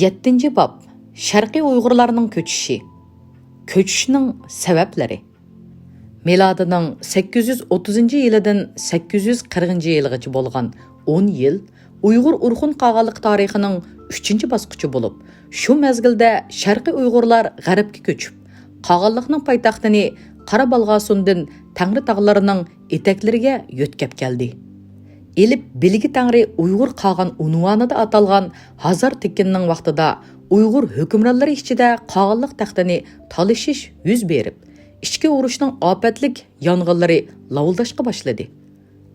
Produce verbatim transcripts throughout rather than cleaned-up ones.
يەتتىنچى باب، شەرقىي ئۇيغۇرلارنىڭ كۆچۈشى. كۆچۈشنىڭ سەۋەبلىرى. مىلادىنىڭ سەككىز يۈز ئوتتۇزىنچى يىلىدىن سەككىز يۈز قىرىقىنچى يىلىغىچە بولغان ئون يىل ئۇيغۇر ئورخۇن قاغانلىق تارىخىنىڭ ئۈچىنچى باسقۇچى بولۇپ، شۇ مەزگىلدە شەرقىي ئۇيغۇرلار غەربكە كۆچۈپ، قاغانلىقنىڭ پايتەختىنى قارا بالغاسۇندىن تەڭرى تاغلىرىنىڭ ئېتەكلىرىگە يۆتكەپ كەلدى. ئېلىپ بىلگە تەڭرى ئۇيغۇر قاغان ئۇنۋانىدا ئاتالغان ھازار تېكىننىڭ ۋاقتىدا ئۇيغۇر ھۆكۈمرانلىرى ئىچىدە قاغانلىق تەختىنى تالىشىش يۈز بېرىپ، ئىچكى ئۇرۇشنىڭ ئاپەتلىك يانغىنلىرى لاۋۇلداشقا باشلىدى.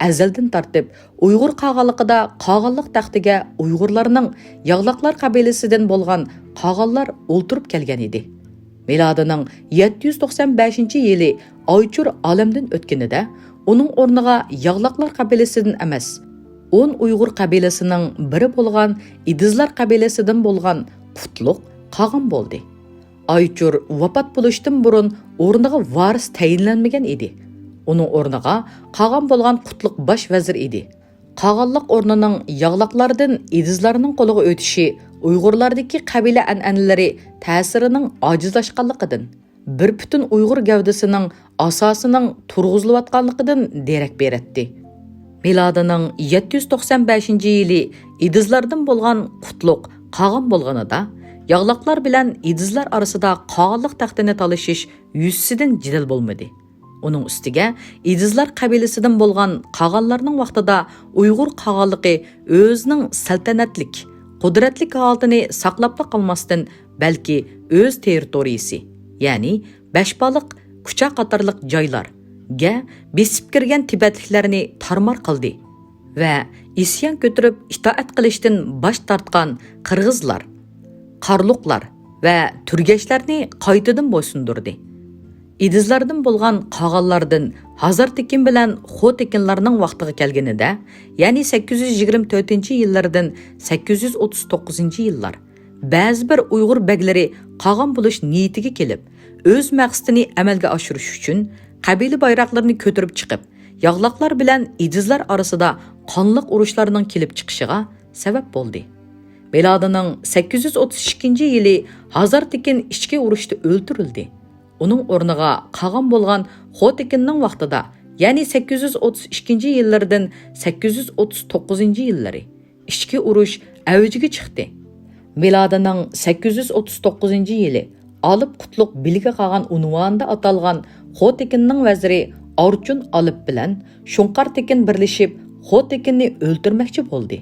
ئەزەلدىن تارتىپ ئۇيغۇر قاغانلىقىدا قاغانلىق تەختىگە ئۇيغۇرلارنىڭ ياغلاقلار قەبىلىسىدىن بولغان قاغانلار ئولتۇرۇپ كەلگەن ئىدى. مىلادىنىڭ يەتتە يۈز توقسان بەشىنچى يىلى ئايچۇر ئالەمدىن ئۆتكىنىدە، ئۇنىڭ ئورنىغا ياغلاقلار قەبىلىسىدىن ئەمەس، ئون ئۇيغۇر قەبىلىسىنىڭ بىرى بولغان ئېدىزلار قەبىلىسىدىن بولغان قۇتلۇق قاغان بولدى. ئايچۇر ۋاپات بولۇشتىن بۇرۇن ئورنىغا ۋارىس تەيىنلەنمىگەن ئىدى. ئۇنىڭ ئورنىغا قاغان بولغان قۇتلۇق باش ۋەزىر ئىدى. قاغانلىق ئورنىنىڭ ياغلاقلاردىن ئېدىزلارنىڭ قولىغا ئۆتۈشى ئۇيغۇرلاردىكى قەبىلە ئەنئەنىلىرى تەسىرىنىڭ ئاجىزلاشقانلىقىدىن، بىر پۈتۈن ئۇيغۇر گەۋدىسىنىڭ ئاساسىنىڭ تۇرغۇزۇلۇۋاتقانلىقىدىن دېرەك بېرەتتى. مىلادىنىڭ يەتتە يۈز توقسان بەشىنچى يىلى ئېدىزلاردىن بولغان قۇتلۇق قاغان بولغىنىدا، ياغلاقلار بىلەن ئېدىزلار ئارىسىدا قاغانلىق تەختىنى تالىشىش يۈزىسىدىن جېدەل بولمىدى. ئۇنىڭ ئۈستىگە ئېدىزلار قەبىلىسىدىن بولغان قاغانلارنىڭ ۋاقتىدا ئۇيغۇر قاغانلىقى ئۆزىنىڭ سەلتەنەتلىك، قۇدرەتلىك ھالىتىنى ساقلاپلا قالماستىن، بەلكى ئۆز تېررىتورىيىسى، يەنى بەشبالىق، كۇچا قاتارلىق جايلارگە بېسىپ كىرگەن تىبەتلىكلەرنى تارمار قىلدى ۋە ئىسيان كۆتۈرۈپ ئىتائەت قىلىشتىن باش تارتقان قىرغىزلار، قارلۇقلار ۋە تۈرگەشلەرنى قايتىدىن بويسۇندۇردى. ئېدىزلاردىن بولغان قاغانلاردىن ھازار تېكىن بىلەن خو تېكىنلارنىڭ ۋاقتىغا كەلگىنىدە، يەنى سەككىز يۈز يىگىرمە تۆتىنچى يىللاردىن سەككىز يۈز ئوتتۇز توققۇزىنچى يىللار، بەزى بىر ئۇيغۇر بەگلىرى قاغان بولۇش نىيىتىگە كېلىپ، ئۆز مەقسىتىنى ئەمەلگە ئاشۇرۇش ئۈچۈن قەبىلە بايراقلىرىنى كۆتۈرۈپ چىقىپ، ياغلاقلار بىلەن ئېدىزلار ئارىسىدا قانلىق ئۇرۇشلارنىڭ كېلىپ چىقىشىغا سەۋەب بولدى. مىلادىنىڭ سەككىز يۈز ئوتتۇز ئىككىنچى يىلى ھازار تېكىن ئىچكى ئۇرۇشتا ئۆلتۈرۈلدى. ئۇنىڭ ئورنىغا قاغان بولغان خو تېكىننىڭ ۋاقتىدا، يەنى سەككىز يۈز ئوتتۇز ئىككىنچى يىللىرىدىن سەككىز يۈز ئوتتۇز توققۇزىنچى يىللىرى ئىچكى ئۇرۇش ئەۋجىگە چىقتى. مىلادىنىڭ سەككىز يۈز ئوتتۇز توققۇزىنچى يىلى ئالىپ قۇتلۇق بىلگە قاغان ئۇنۋانىدا ئاتالغان خو تېكىننىڭ ۋەزىرى ئارچۇن ئالىپ بىلەن شۇڭقار تېكىن بىرلىشىپ خو تېكىننى ئۆلتۈرمەكچى بولدى.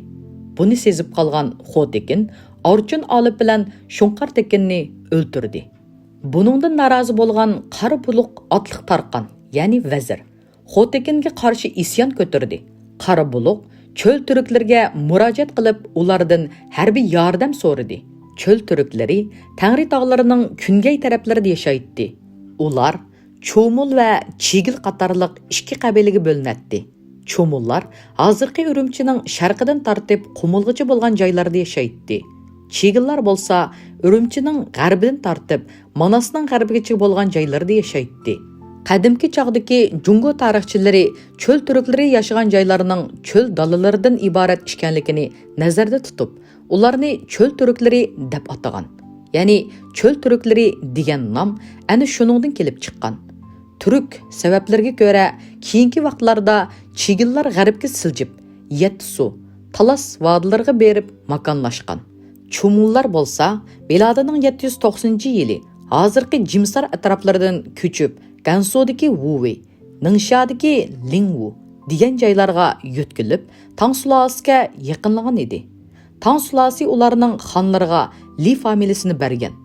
بۇنى سېزىپ قالغان خو تېكىن ئارچۇن ئالىپ بىلەن شۇڭقار تېكىننى ئۆلتۈردى. بۇنىڭدىن نارازى بولغان قارا بۇلۇق ئاتلىق تارقان، يەنى ۋەزىر، خو تېكىنگە قارشى ئىسيان كۆتۈردى. قارا بۇلۇق چۆل تۈركلىرىگە مۇراجىئەت قىلىپ، ئۇلاردىن ھەربىي ياردەم سورىدى. چۆل تۈركلىرى تەڭرى تاغلىرىنىڭ كۈنگەي تەرەپلىرىدە ياشايتتى. ئۇلار چومۇل ۋە چىگىل قاتارلىق ئىككى قەبىلىگە بۆلۈنەتتى. چومۇللار ھازىرقى ئۈرۈمچىنىڭ شەرقىدىن تارتىپ قۇمۇلغىچە بولغان جايلاردا ياشايتتى. چىگىللار بولسا ئۈرۈمچىنىڭ غەربىدىن تارتىپ ماناسنىڭ غەربىگىچە بولغان جايلىرىدا ياشايتتى. قەدىمكى چاغدىكى جۇڭگو تارىخچىلىرى چۆل تۈركلىرى ياشىغان جايلارنىڭ چۆل دالىلىرىدىن ئىبارەت ئىكەنلىكىنى نەزەردە تۇتۇپ، ئۇلارنى چۆل تۈركلىرى دەپ ئاتىغان. يەنى چۆل تۈركلىرى دېگەن نام ئەنە شۇنىڭدىن كېلىپ چىققان. تۈرك سەۋەبلىرىگە كۆرە، كېيىنكى ۋاقىتلاردا چىگىللار غەربكە سىلجىپ، يەتتىسۇ، تالاس ۋادىلىرىغا بېرىپ ماكانلاشقان. چۇمۇللار بولسا مىلادىنىڭ يەتتە يۈز توقسىنىنچى يىلى ھازىرقى جىمسار ئەتراپلىرىدىن كۆچۈپ، گەنسۇدىكى ۋۇۋېي، نىڭشادىكى لىڭۋۇ دېگەن جايلارغا يۆتكىلىپ، تاڭ سۇلالىسىگە يېقىنلىغان ئىدى. تاڭ سۇلالىسى ئۇلارنىڭ خانلىرىغا لى فامىلىسىنى بەرگەن.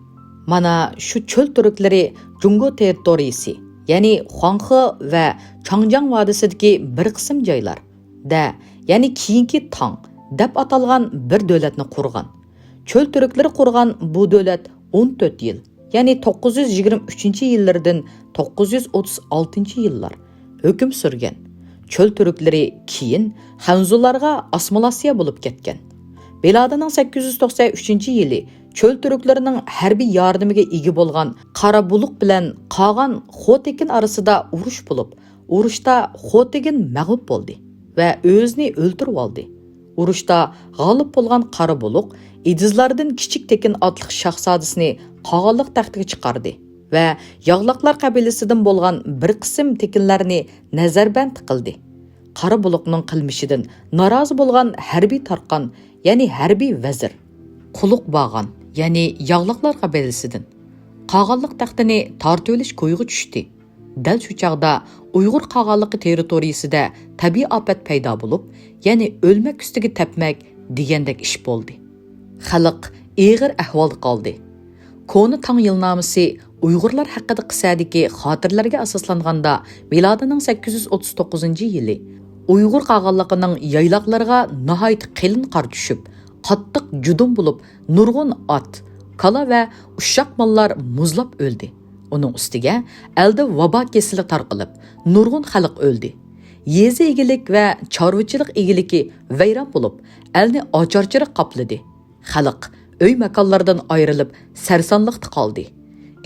مانا شۇ چۆل تۈركلىرى جۇڭگو تېررىتورىيىسى، يەنى خۇاڭخې ۋە چاڭجياڭ ۋادىسىدىكى بىر قىسىم جايلار، دە، يەنى كېيىنكى تاڭ دەپ ئاتالغان بىر دۆلەتنى قۇرغان. چۆل تۈركلىرى قۇرغان بۇ دۆلەت ئون تۆت يىل، يەنى توققۇز يۈز يىگىرمە ئۈچىنچى يىللىرىدىن توققۇز يۈز ئوتتۇز ئالتىنچى يىللار ھۆكۈم سۈرگەن. چۆل تۈركلىرى كېيىن خەنزۇلارغا ئاسسىمىلياتسىيە بولۇپ كەتكەن. مىلادىنىڭ سەككىز يۈز توقسان ئۈچىنچى يىلى چۆل تۈركلىرىنىڭ ھەربىي ياردىمىگە ئىگە بولغان قارا بۇلۇق بىلەن قاغان خو تېكىن ئارىسىدا ئۇرۇش بولۇپ، ئۇرۇشتا خو تېكىن مەغلۇپ بولدى ۋە ئۆزىنى ئۆلتۈرۈۋالدى. ئۇرۇشتا غالىب بولغان قارا بۇلۇق ئېدىزلاردىن كىچىك تېكىن ئاتلىق شاھزادىسىنى قاغانلىق تەختىگە چىقاردى ۋە ياغلاقلار قەبىلىسىدىن بولغان بىر قىسىم تېكىنلەرنى نەزەربەند قىلدى. قارا بۇلۇقنىڭ قىلمىشىدىن نارازى بولغان ھەربىي تارقان، يەنى ھەربىي ۋەزىر، قۇلۇق باغان، يەنى ياغلاقلار قەبىلىسىدىن، قاغانلىق تەختىنى تارتىۋېلىش كويىغا چۈشتى. دەل شۇ چاغدا ئۇيغۇر قاغانلىقى تېررىتورىيىسىدە تەبىئىي ئاپەت پەيدا بولۇپ، يەنى ئۆلمەك ئۈستىگە تەپمەك دېگەندەك ئىش بولدى. خەلق ئېغىر ئەھۋالدا قالدى. كونا تاڭ يىلنامىسى ئۇيغۇرلار ھەققىدە قىسسەدىكى خاتىرىلەرگە ئاساسلانغاندا، مىلادىنىڭ سەككىز يۈز ئوتتۇز توققۇزىنچى يىلى ئۇيغۇر قاغانلىقىنىڭ يايلاقلىرىغا ناھايىتى قېلىن قار چۈشۈپ، قاتتىق جۇدۇن بولۇپ، نۇرغۇن ئات، كالا ۋە ئۇششاق ماللار مۇزلاپ ئۆلدى. ئۇنىڭ ئۈستىگە ئەلدە ۋابا كېسىلى تارقىلىپ، نۇرغۇن خەلق ئۆلدى. يېزا ئىگىلىك ۋە چارۋىچىلىق ئىگىلىكى ۋەيران بولۇپ، ئەلنى ئاچارچىلىق قاپلىدى. خەلق ئۆي ماكانلىرىدىن ئايرىلىپ، سەرسانلىقتا قالدى.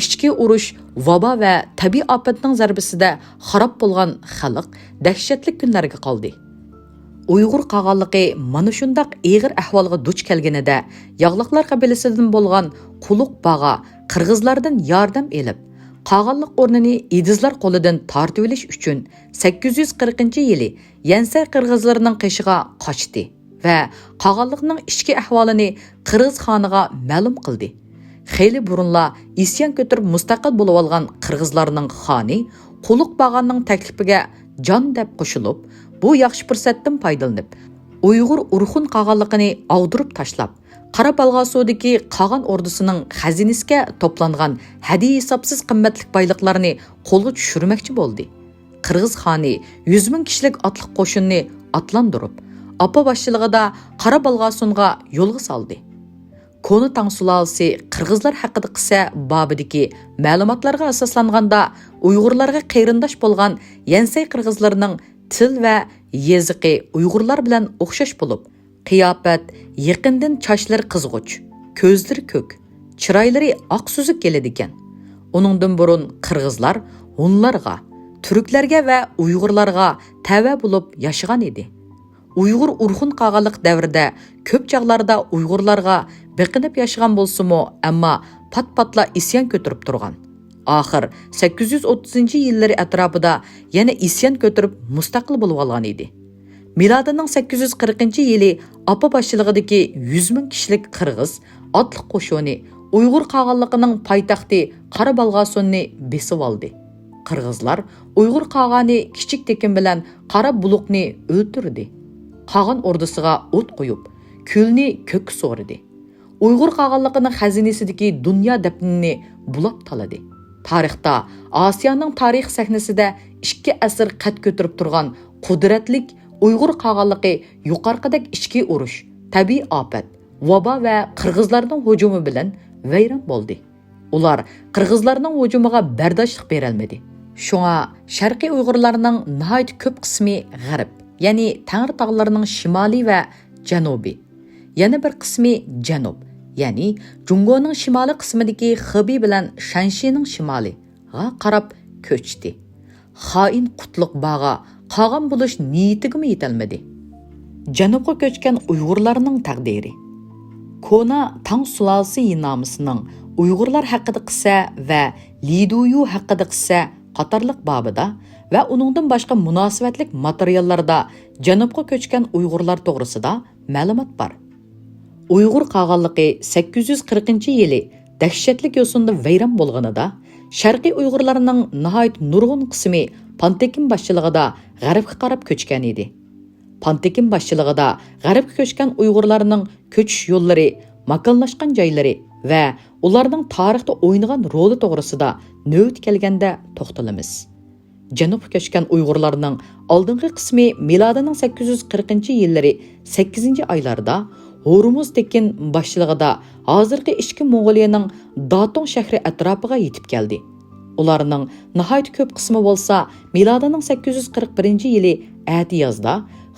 ئىچكى ئۇرۇش، ۋابا ۋە تەبىئىي ئاپەتنىڭ زەربىسىدە خاراب بولغان خەلق دەھشەتلىك كۈنلەرگە قالدى. ئۇيغۇر قاغانلىقى مانا شۇنداق ئېغىر ئەھۋالغا دۇچ كەلگىنىدە، ياغلاقلار قەبىلىسىدىن بولغان قۇلۇق باغا قىرغىزلاردىن ياردەم ئېلىپ، قاغانلىق ئورنىنى ئېدىزلار قولىدىن تارتىۋېلىش ئۈچۈن سەككىز يۈز قىرىقىنچى يىلى يەنسەي قىرغىزلىرىنىڭ قېشىغا قاچتى ۋە قاغانلىقنىڭ ئىچكى ئەھۋالىنى قىرغىز خانىغا مەلۇم قىلدى. خېلى بۇرۇنلا ئىسيان كۆتۈرۈپ مۇستەقىل بولۇۋالغان قىرغىزلارنىڭ خانى قۇلۇق باغاننىڭ تەكلىپىگە جان دەپ قوشۇلۇپ، بۇ ياخشى پۇرسەتتىن پايدىلىنىپ، ئۇيغۇر ئورخۇن قاغانلىقىنى ئاغدۇرۇپ تاشلاپ، قارا بالغاسۇدىكى قاغان ئوردىسىنىڭ خەزىنىسىگە توپلانغان ھەددى-ھېسابسىز قىممەتلىك بايلىقلارنى قولغا چۈشۈرمەكچى بولدى. قىرغىز خانى يۈز مىڭ كىشىلىك ئاتلىق قوشۇننى ئاتلاندۇرۇپ، ئاپا باشچىلىقىدا قارا بالغاسۇنغا يولغا سالدى. كونا تاڭ سۇلالىسى قىرغىزلار ھەققىدە قىسسە بابىدىكى مەلۇماتلارغا ئاساسلانغاندا، ئۇيغۇرلارغا قېرىنداش بولغان يەنسەي قىرغىزلىرىنىڭ تىل ۋە يېزىقى ئۇيغۇرلار بىلەن ئوخشاش بولۇپ، قىياپەت، يېقىندىن چاچلىرى قىزغۇچ، كۆزلىرى كۆك، چىرايلىرى ئاق سۈزۈك كېلىدىكەن. ئۇنىڭدىن بۇرۇن قىرغىزلار ھونلارغا، تۈركلەرگە ۋە ئۇيغۇرلارغا تەۋە بولۇپ ياشىغان ئىدى. ئۇيغۇر ئورخۇن قاغانلىق دەۋرىدە كۆپ چاغلاردا ئۇيغۇرلارغا بېقىنىپ ياشىغان بولسىمۇ، ئەمما پات-پاتلا ئىسيان كۆتۈرۈپ تۇرغان. ئاخىر سەككىز يۈز ئوتتۇزىنچى يىللىرى ئەتراپىدا يەنە ئىسيان كۆتۈرۈپ مۇستەقىل بولۇۋالغان ئىدى. مىلادىنىڭ سەككىز يۈز قىرىقىنچى يىلى ئاپا باشچىلىقىدىكى يۈز مىڭ كىشىلىك قىرغىز ئاتلىق قوشۇنى ئۇيغۇر قاغانلىقىنىڭ پايتەختى قارا بالغاسۇننى بېسىۋالدى. قىرغىزلار ئۇيغۇر قاغانى كىچىك تېكىن بىلەن قارا بۇلۇقنى ئۆلتۈردى. قاغان ئوردىسىغا ئوت قويۇپ، كۈلنى كۆككە سورىدى. ئۇيغۇر قاغانلىقىنىڭ خەزىنىسىدىكى دۇنيا دەپنىنى بۇلاپ تالىدى. تارىختا ئاسىيانىڭ تارىخ سەھنىسىدە ئىككى ئەسىر قەد كۆتۈرۈپ تۇرغان قۇدرەتلىك ئۇيغۇر قاغانلىقى يۇقىرىقىدەك ئىچكى ئۇرۇش، تەبىئىي ئاپەت، ۋابا ۋە قىرغىزلارنىڭ ھۇجۇمى بىلەن ۋەيران بولدى. ئۇلار قىرغىزلارنىڭ ھۇجۇمىغا بەرداشلىق بېرەلمىدى. شۇڭا شەرقىي ئۇيغۇرلارنىڭ ناھايىتى كۆپ قىسمى غەرب، يەنى تەڭرى تاغلىرىنىڭ شىمالى ۋە جەنۇبى، يەنە بىر قىسمى جەنۇب، يەنى جۇڭگونىڭ شىمالىي قىسمىدىكى خېبېي بىلەن شەنشىنىڭ شىمالىغا قاراپ كۆچتى. خائىن قۇتلۇق باغا قاغان بولۇش نىيىتىگىمۇ يېتەلمىدى. جەنۇبقا كۆچكەن ئۇيغۇرلارنىڭ تەقدىرى. كونا تاڭ سۇلالىسى يىلنامىسىنىڭ ئۇيغۇرلار ھەققىدە قىسسە ۋە لىدۇيۇ ھەققىدە قىسسە قاتارلىق بابىدا ۋە ئۇنىڭدىن باشقا مۇناسىۋەتلىك ماتېرىياللاردا جەنۇبقا كۆچكەن ئۇيغۇرلار توغرىسىدا مەلۇمات بار. ئۇيغۇر قاغانلىقى سەككىز يۈز قىرىقىنچى يىلى دەھشەتلىك يوسۇندا ۋەيران بولغىنىدا، شەرقىي ئۇيغۇرلارنىڭ ناھايىتى نۇرغۇن قىسمى پانتېكىن باشچىلىقىدا غەربكە قاراپ كۆچكەن ئىدى. پانتېكىن باشچىلىقىدا غەربكە كۆچكەن ئۇيغۇرلارنىڭ كۆچۈش يوللىرى، ماكانلاشقان جايلىرى ۋە ئۇلارنىڭ تارىختا ئوينىغان رولى توغرىسىدا نۆۋىتى كەلگەندە توختىلىمىز. جەنۇبقا كۆچكەن ئۇيغۇرلارنىڭ ئالدىنقى قىسمى مىلادىنىڭ سەككىز يۈز قىرىقىنچى يىللىرى سەككىزىنچى ئايلاردا ھورمۇز تېكىن باشچىلىقىدا ھازىرقى ئىچكى موڭغۇلىيەنىڭ داتۇڭ شەھىرى ئەتراپىغا يېتىپ كەلدى. ئۇلارنىڭ ناھايىتى كۆپ قىسمى بولسا مىلادىنىڭ سەككىز يۈز قىرىق بىرىنچى يىلى ئەتىيازدا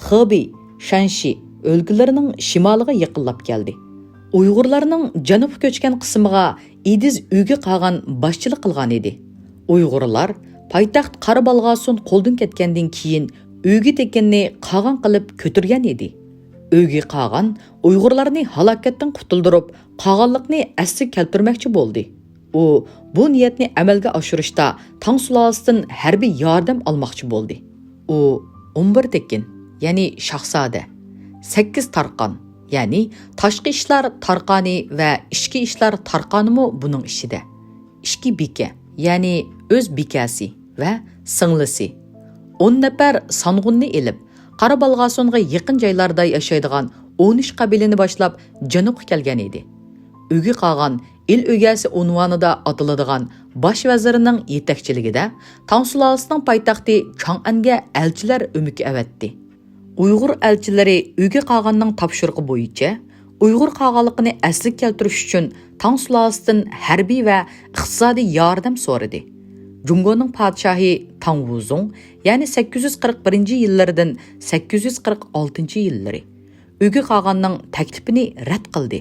خېبېي، شەنشى ئۆلكىلىرىنىڭ شىمالىغا يېقىنلاپ كەلدى. ئۇيغۇرلارنىڭ جەنۇبقا كۆچكەن قىسمىغا ئېدىز ئۈگە قاغان باشچىلىق قىلغان ئىدى. ئۇيغۇرلار پايتەخت قارا بالغاسۇن قولدىن كەتكەندىن كېيىن، ئۈگە تېكىننى قاغان قىلىپ كۆتۈرگەن ئىدى. ئۆگې قاغان ئۇيغۇرلارنى ھالاكەتتىن قۇتۇلدۇرۇپ، قاغانلىقنى ئەسلىگە كەلتۈرمەكچى بولدى. ئۇ بۇ نىيەتنى ئەمەلگە ئاشۇرۇشتا تاڭ سۇلالىسىدىن ھەربىي ياردەم ئالماقچى بولدى. ئۇ ئون بىر تېكىن، يەنى شاھزادە، سەككىز تارقان، يەنى تاشقى ئىشلار تارقانى ۋە ئىچكى ئىشلار تارقانىمۇ بۇنىڭ ئىچىدە، ئىككى بىكە، يەنى ئۆز بىكەسى ۋە سىڭلىسى، ئون نەپەر سانغۇننى ئېلىپ، قارا بالغاسۇنغا يېقىن جايلاردا ياشايدىغان ئون ئۈچ قەبىلىنى باشلاپ جەنۇبقا كەلگەن ئىدى. ئۆگە قاغان ئېل ئۆگەسى ئۇنۋانىدا ئاتىلىدىغان باش ۋەزىرنىڭ يېتەكچىلىكىدە تاڭ سۇلالىسىنىڭ پايتەختى چاڭئەنگە ئەلچىلەر ئۆمىكى ئەۋەتتى. ئۇيغۇر ئەلچىلىرى ئۆگە قاغاننىڭ تاپشۇرۇقى بويىچە ئۇيغۇر قاغانلىقىنى ئەسلىگە كەلتۈرۈش ئۈچۈن تاڭ سۇلالىسىدىن ھەربىي ۋە ئىقتىسادىي ياردەم سورىدى. جۇڭگونىڭ پادىشاھى تاڭ ۋۇزۇڭ، يەنى سەككىز يۈز قىرىق بىرىنچى يىللىرىدىن سەككىز يۈز قىرىق ئالتىنچى يىللىرى، ئۆگە قاغاننىڭ تەكلىپىنى رەت قىلدى.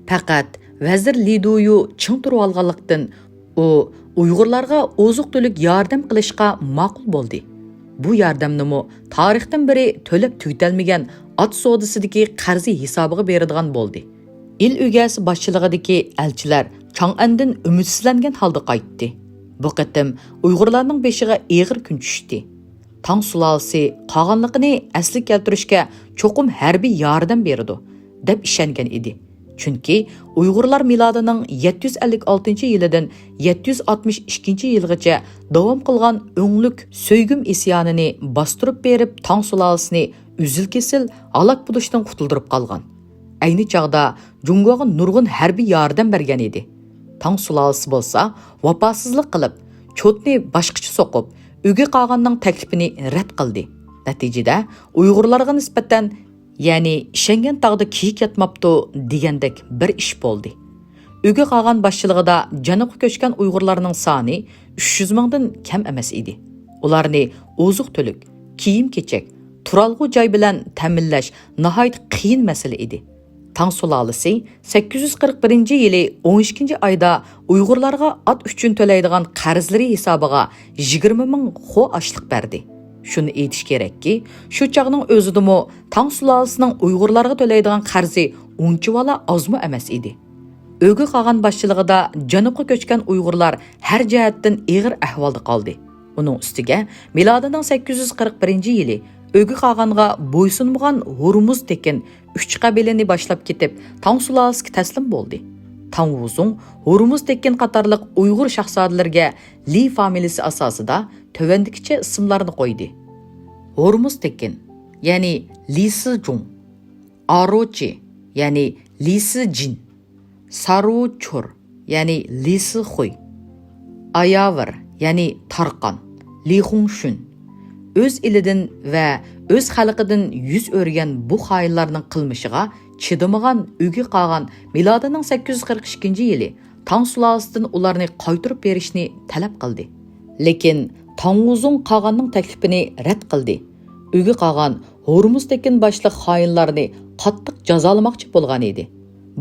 پەقەت ۋەزىر لى دۇيۇ چىڭ تۇرۇۋالغانلىقتىن، ئۇ ئۇيغۇرلارغا ئوزۇق-تۈلۈك ياردەم قىلىشقا ماقۇل بولدى. بۇ ياردەمنىمۇ تارىختىن بېرى تۆلەپ تۈگىتەلمىگەن ئات سودىسىدىكى قەرزى ھېسابىغا بېرىدىغان بولدى. ئېل ئۆگەسى باشچىلىقىدىكى ئەلچىلەر چاڭئەندىن ئۈمىدسىزلەنگەن ھالدا قايتتى. بۇ قېتىم ئۇيغۇرلارنىڭ بېشىغا ئېغىر كۈن چۈشتى. تاڭ سۇلالىسى قاغانلىقىنى ئەسلىگە كەلتۈرۈشكە چوقۇم ھەربىي ياردەم بېرىدۇ، دەپ ئىشەنگەن ئىدى. چۈنكى ئۇيغۇرلار مىلادىنىڭ يەتتە يۈز ئەللىك ئالتىنچى يىلىدىن يەتتە يۈز ئاتمىش ئىككىنچى يىلغىچە داۋام قىلغان ئۆڭلۈك سۆيگۈم ئىسيانىنى باستۇرۇپ بېرىپ، تاڭ سۇلالىسىنى ئۈزۈل-كېسىل ھالاك بولۇشتىن قۇتۇلدۇرۇپ قالغان. ئەينى چاغدا جۇڭگوغا نۇرغۇن ھەربىي ياردەم بەرگەن ئىدى. تاڭ سۇلالىسى بولسا ۋاپاسىزلىق قىلىپ، چوتنى باشقىچە سوقۇپ، ئۆگە قاغاننىڭ تەكلىپىنى رەت قىلدى. نەتىجىدە ئۇيغۇرلارغا نىسبەتەن، يەنى «ئىشەنگەن تاغدا كېيىك ياتماپتۇ» دېگەندەك بىر ئىش بولدى. ئۆگە قاغان باشچىلىقىدا جەنۇبقا كۆچكەن ئۇيغۇرلارنىڭ سانى ئۈچ يۈز مىڭدىن كەم ئەمەس ئىدى. ئۇلارنى ئوزۇق-تۈلۈك، كىيىم-كېچەك، تۇرالغۇ جاي بىلەن تەمىنلەش ناھايىتى قىيىن مەسىلە ئىدى. تاڭ سۇلالىسى سەككىز يۈز قىرىق بىرىنچى يىلى ئون ئىككىنچى ئايدا ئۇيغۇرلارغا ئات ئۈچۈن تۆلەيدىغان قەرزلىرى ھېسابىغا يىگىرمە مىڭ خو ئاشلىق بەردى. شۇنى ئېيتىش كېرەككى، شۇ چاغنىڭ ئۆزىدىمۇ تاڭ سۇلالىسىنىڭ ئۇيغۇرلارغا تۆلەيدىغان قەرزى ئۇنچىۋالا ئازمۇ ئەمەس ئىدى. ئۆگە قاغان باشچىلىقىدا جەنۇبقا كۆچكەن ئۇيغۇرلار ھەر جەھەتتىن ئېغىر ئەھۋالدا قالدى. ئۇنىڭ ئۈستىگە، مىلادىنىڭ سەككىز يۈز قىرىق بىرىنچى يىلى ئۆگە قاغانغا بويسۇنمىغان ھورمۇز تېكىن ئۈچ قەبىلىنى باشلاپ كېتىپ، تاڭ سۇلالىسىگە تەسلىم بولدى. تاڭ ۋۇزۇڭ ھورمۇز تېكىن قاتارلىق ئۇيغۇر شاھزادىلىرىگە لى فامىلىسى ئاساسىدا تۆۋەندىكىچە ئىسىملارنى قويدى: ھورمۇز تېكىن، يەنى لى سىجۇڭ، ئاروچى، يەنى لى سىجىن، سارۇچۇر، يەنى لى سىخۇي، ئاياۋىر، يەنى تارقان، لى خۇڭشۈن. ئۆز ئېلىدىن ۋە ئۆز خەلقىدىن يۈز ئۆرۈگەن بۇ خائىنلارنىڭ قىلمىشىغا چىدىمىغان ئۆگە قاغان مىلادىنىڭ سەككىز يۈز قىرىق ئىككىنچى يىلى تاڭ سۇلالىسىدىن ئۇلارنى قايتۇرۇپ بېرىشنى تەلەپ قىلدى. لېكىن تاڭ ۋۇزۇڭ قاغاننىڭ تەكلىپىنى رەت قىلدى. ئۆگە قاغان ھورمۇز تېكىن باشلىق خائىنلارنى قاتتىق جازالىماقچى بولغان ئىدى.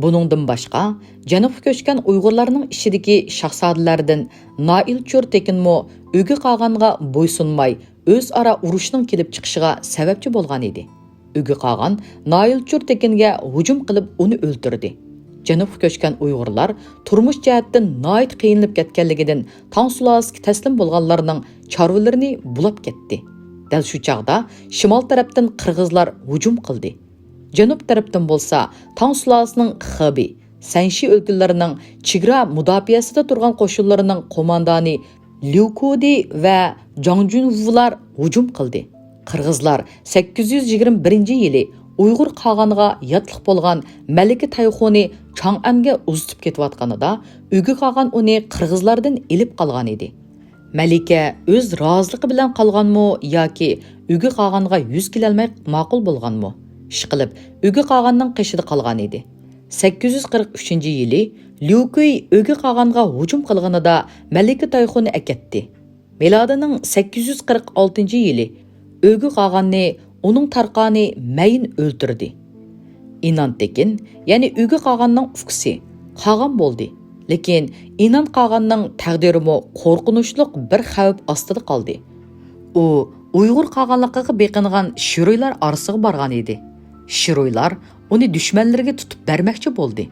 بۇنىڭدىن باشقا، جەنۇبقا كۆچكەن ئۇيغۇرلارنىڭ ئىچىدىكى شاھزادىلەردىن نائىلچۇر تېكىنمۇ ئۆگە قاغانغا بويسۇنماي، ئۆزئارا ئۇرۇشنىڭ كېلىپ چىقىشىغا سەۋەبچى بولغان ئىدى. ئۆگە قاغان نائىلچۇر تېكىنگە ھۇجۇم قىلىپ، ئۇنى ئۆلتۈردى. جەنۇبقا كۆچكەن ئۇيغۇرلار تۇرمۇش جەھەتتىن ناھايىتى قىينىلىپ كەتكەنلىكىدىن، تاڭ سۇلالىسىگە تەسلىم بولغانلارنىڭ چارۋىلىرىنى بۇلاپ كەتتى. دەل شۇ چاغدا شىمال تەرەپتىن قىرغىزلار ھۇجۇم قىلدى. جەنۇب تەرەپتىن بولسا تاڭ سۇلالىسىنىڭ خېبېي، سەنشى ئۆلكىلىرىنىڭ چېگرا مۇداپىئەسىدە تۇرغان قوشۇنلىرىنىڭ قوماندانى ليۇكۇدى ۋە جاڭجۈنۋۇلار ھۇجۇم قىلدى. قىرغىزلار سەككىز يۈز يىگىرمە بىرىنچى يىلى ئۇيغۇر قاغانغا ياتلىق بولغان مەلىكە تەيخۇنى چاڭئەنگە ئۇزىتىپ كېتىۋاتقىنىدا، ئۆگە قاغان ئۇنى قىرغىزلاردىن ئېلىپ قالغان ئىدى. مەلىكە ئۆز رازىلىقى بىلەن قالغانمۇ ياكى ئۆگە قاغانغا يۈز كېلەلمەي ماقۇل بولغانمۇ؟ ئىشقىلىپ، ئۆگە قاغاننىڭ قېشىدا قالغان ئىدى. سەككىز يۈز قىرىق ئۈچىنچى يىلى ليۇكۈي ئۆگە قاغانغا ھۇجۇم قىلغىنىدا مەلىكە تايخۇنى ئەكەتتى. مىلادىنىڭ سەككىز يۈز قىرىق ئالتىنچى يىلى ئۆگە قاغاننى ئۇنىڭ تارقانى مەيىن ئۆلتۈردى. ئىنان تېكىن، يەنى ئۆگە قاغاننىڭ ئۇكىسى، قاغان بولدى. لېكىن ئىنان قاغاننىڭ تەقدىرىمۇ قورقۇنچلۇق بىر خەۋپ ئاستىدا قالدى. ئۇ ئۇيغۇر قاغانلىقىغا بېقىنغان شىرۇيلار ئارىسىغا بارغان ئىدى. شىرويلار ئۇنى دۈشمەنلىرىگە تۇتۇپ بەرمەكچى بولدى.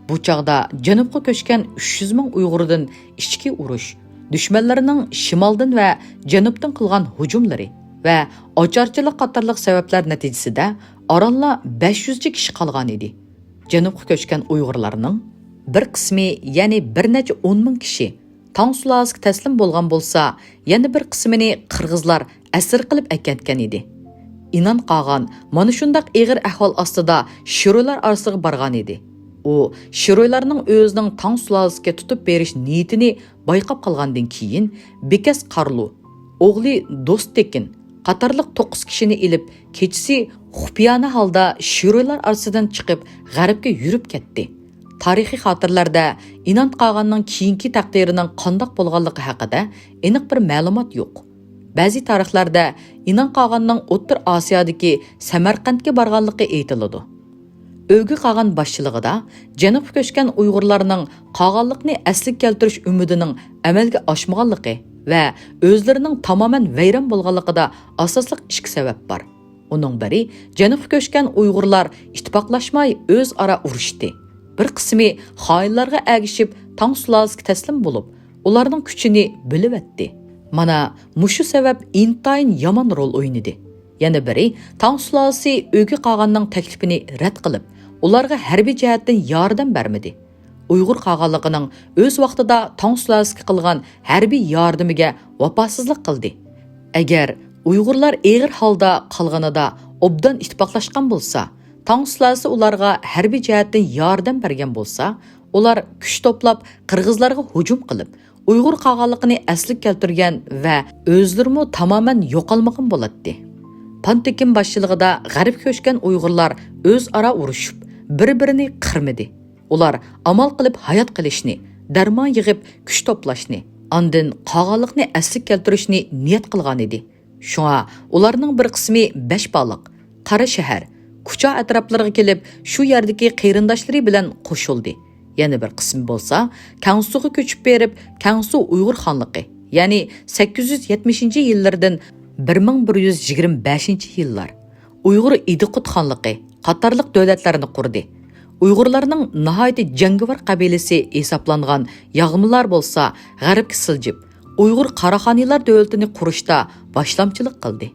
بۇ چاغدا جەنۇبقا كۆچكەن ئۈچ يۈز مىڭ ئۇيغۇردىن ئىچكى ئۇرۇش، دۈشمەنلىرىنىڭ شىمالدىن ۋە جەنۇبتىن قىلغان ھۇجۇملىرى ۋە ئاچارچىلىق قاتارلىق سەۋەبلەر نەتىجىسىدە ئارانلا بەش يۈزچە كىشى قالغان ئىدى. جەنۇبقا كۆچكەن ئۇيغۇرلارنىڭ بىر قىسمى، يەنى بىر نەچچە ئون مىڭ كىشى تاڭ سۇلالىسىگە تەسلىم بولغان بولسا، يەنە بىر قىسمىنى قىرغىزلار ئەسىر قىلىپ ئەكەتكەن ئىدى. ئىنان قاغان مانا شۇنداق ئېغىر ئەھۋال ئاستىدا شىرويلار ئارىسىغا بارغان ئىدى. ئۇ شىرويلارنىڭ ئۆزىنىڭ تاڭ سۇلالىسىگە تۇتۇپ بېرىش نىيىتىنى بايقاپ قالغاندىن كېيىن، بىكەس قارلۇ، ئوغلى دوستتېكىن قاتارلىق توققۇز كىشىنى ئېلىپ، كېچىسى خۇپىيانە ھالدا شىرويلار ئارىسىدىن چىقىپ، غەربكە يۈرۈپ كەتتى. تارىخىي خاتىرىلەردە ئىنان قاغاننىڭ كېيىنكى تەقدىرىنىڭ قانداق بولغانلىقى ھەققىدە ئېنىق بىر مەلۇمات يوق. بەزى تارىخلاردا ئىنان قاغاننىڭ ئوتتۇرا ئاسىيادىكى سەمەرقەنتكە بارغانلىقى ئېيتىلىدۇ. ئۆگە قاغان باشچىلىقىدا جەنۇبقا كۆچكەن ئۇيغۇرلارنىڭ قاغانلىقنى ئەسلىگە كەلتۈرۈش ئۈمىدىنىڭ ئەمەلگە ئاشمىغانلىقى ۋە ئۆزلىرىنىڭ تامامەن ۋەيران بولغانلىقىدا ئاساسلىق ئىككى سەۋەب بار. ئۇنىڭ بىرى، جەنۇبقا كۆچكەن ئۇيغۇرلار ئىتتىپاقلاشماي ئۆزئارا ئۇرۇشتى. بىر قىسمى خائىنلارغا ئەگىشىپ تاڭ سۇلالىسىگە تەسلىم بولۇپ، ئۇلارنىڭ كۈچىنى بۆلۈۋەتتى. مانا مۇشۇ سەۋەب ئىنتايىن يامان رول ئوينىدى. يەنە بىرى، تاڭ سۇلالىسى ئۆگە قاغاننىڭ تەكلىپىنى رەت قىلىپ، ئۇلارغا ھەربىي جەھەتتىن ياردەم بەرمىدى. ئۇيغۇر قاغانلىقىنىڭ ئۆز ۋاقتىدا تاڭ سۇلالىسىگە قىلغان ھەربىي ياردىمىگە ۋاپاسىزلىق قىلدى. ئەگەر ئۇيغۇرلار ئېغىر ھالدا قالغىنىدا ئوبدان ئىتتىپاقلاشقان بولسا، تاڭ سۇلالىسى ئۇلارغا ھەربىي جەھەتتىن ياردەم بەرگەن بولسا، ئۇلار كۈچ توپلاپ، قىرغىزلارغا ھۇجۇم قىلىپ، ئۇيغۇر قاغانلىقىنى ئەسلىگە كەلتۈرگەن ۋە ئۆزلىرىمۇ تامامەن يوقالمىغان بولاتتى. پان تېكىن باشچىلىقىدا غەربكە كۆچكەن ئۇيغۇرلار ئۆزئارا ئۇرۇشۇپ، بىر-بىرىنى قىرمىدى. ئۇلار ئامال قىلىپ ھايات قېلىشنى، دەرمان يىغىپ كۈچ توپلاشنى، ئاندىن قاغانلىقنى ئەسلىگە كەلتۈرۈشنى نىيەت قىلغان ئىدى. شۇڭا ئۇلارنىڭ بىر قىسمى بەشبالىق، قاراشەھەر، كۇچا ئەتراپلىرىغا كېلىپ، شۇ يەردىكى قېرىنداشلىرى بىلەن قوشۇلدى. يەنە بىر قىسمى بولسا كەڭسۇغا كۆچۈپ بېرىپ، كەڭسۇ ئۇيغۇر خانلىقى، يەنى سەككىز يۈز يەتمىشىنچى يىللىرىدىن بىر مىڭ بىر يۈز يىگىرمە بەشىنچى يىللار ئۇيغۇر ئىدىقۇت خانلىقى قاتارلىق دۆلەتلەرنى قۇردى. ئۇيغۇرلارنىڭ ناھايىتى جەڭگىۋار قەبىلىسى ھېسابلانغان ياغمىلار بولسا غەربكە سىلجىپ، ئۇيغۇر قاراخانىيلار دۆلىتىنى قۇرۇشتا باشلامچىلىق قىلدى.